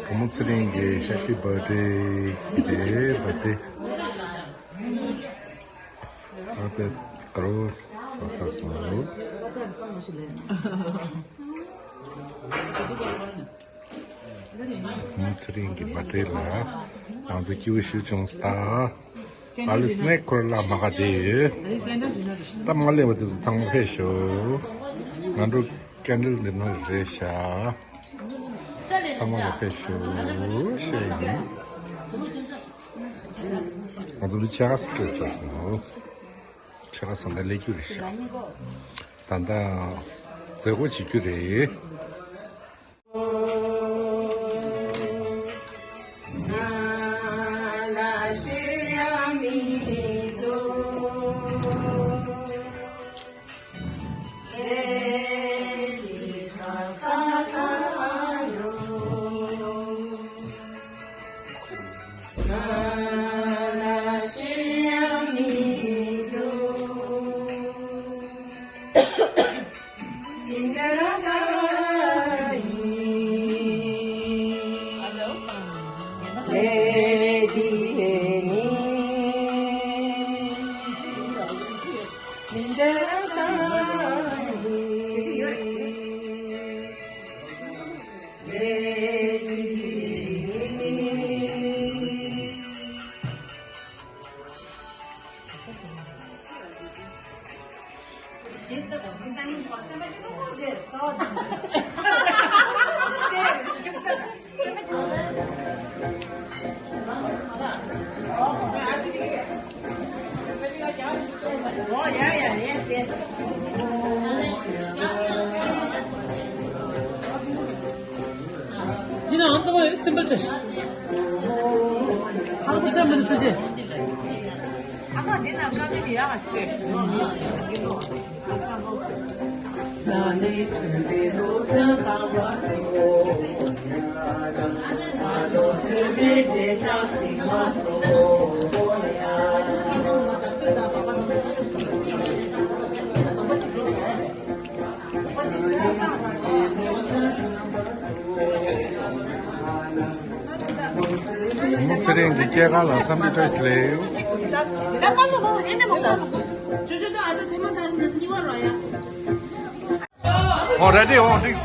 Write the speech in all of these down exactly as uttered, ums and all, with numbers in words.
བུ་མོ་ཚེ་རིང་གི་Happy Birthday་གི་དེ་Birthday་ཚང་པའི་དཀར་པོ་ས་ས་སོང་། བུ་མོ་ཚེ་རིང་གི་Birthday་ལ་ང་ཚོ་སྐྱིད་པོ་ཞིག་བྱུང་སྟེ། ཨ་ལིས་ནས་ཁོར་ལ་མ་ག་དེ་ཡོད། ད་མ་ལེ་བ་དེ་ཚོ་ཚང་མ་ཕེབས་ཤོག་ང་འགྲོ་ཀན་ཌལ་འདི་ནང་རེད་ཤག་ཚང་མ་ལ་ཕེབས་ཤོག་བཤད་ཡིན། ང་ཚོ་འདི་ཕྱེད་ཀ་སྐྱེལ་ཚར་སོང་། ཕྱེད་ཀ་སོང་ད་ལས་རྒྱུ་རེད་ཤག་ད་ལྟ་མཛད་སྒོ་བྱེད་རྒྱུ་རེད། འདི་ན་ང་ཚང་མ་སིམ་པལ་བྱ་ཞིག་ཧང་པོ་ཆ་མི་འདུག་ཟེར་རྗེས། ཚེ་རིང་གི་སྐྱེས་སྐར་ལ་འཚམས་འདྲི་བཀྲ་ཤིས་བདེ་ལེགས། ཨོ་རེ་ཌི་ཨོ་འགྲིག་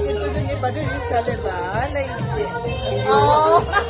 ཁྱེད་ཚོ་ངའི་བར་ཐག་ཡིན་ཤག་ལས་པ་ལ་ཡིན་ཟེར། ཨོ།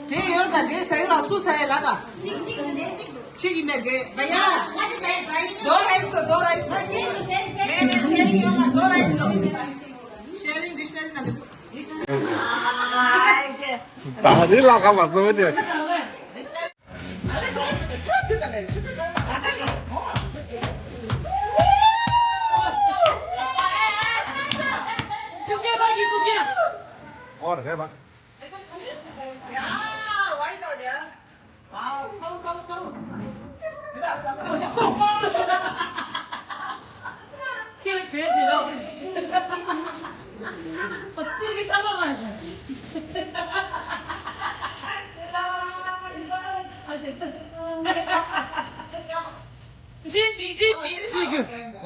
འདྲེ་ཡོད་ད། འདྲེ་ཟ་ཡོད་ར། སུ་ཟ་ཡོད་ལ་ད། གཅིག་གཅིག་ཡིན་ནས་གཅིག་འདུག་གཅིག་ཡིན་ནས་འདྲེ། བ་ཡ། རྡོ་ར་ཡིས་སོ། རྡོ་ར་ཡིས་སོ། མེ་མེ་ཤེ་རིང་ཡོད་མ། རྡོ་ར་ཡིས་སོ། ཤེ་རིང་ཌིག་ཤ་ནེ་རི་ནང་གི། ད་རེས་ལ་ཁ་མ་བཟོ་བ་དེ། ཨོ་རེད་པ།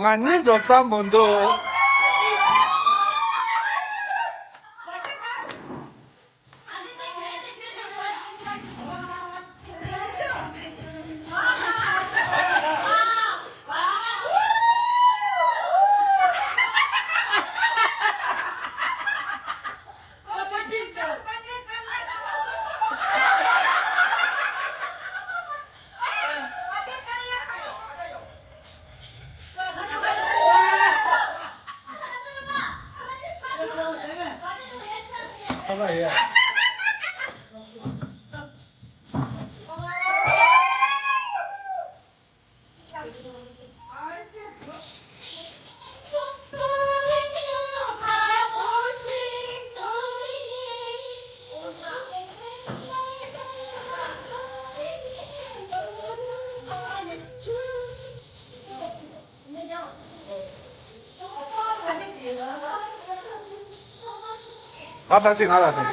ང་གཉིས་འགྲོ་ས་མི་འདུག་ང་ཕར་ཅིག་ང་ལ་ཟེར།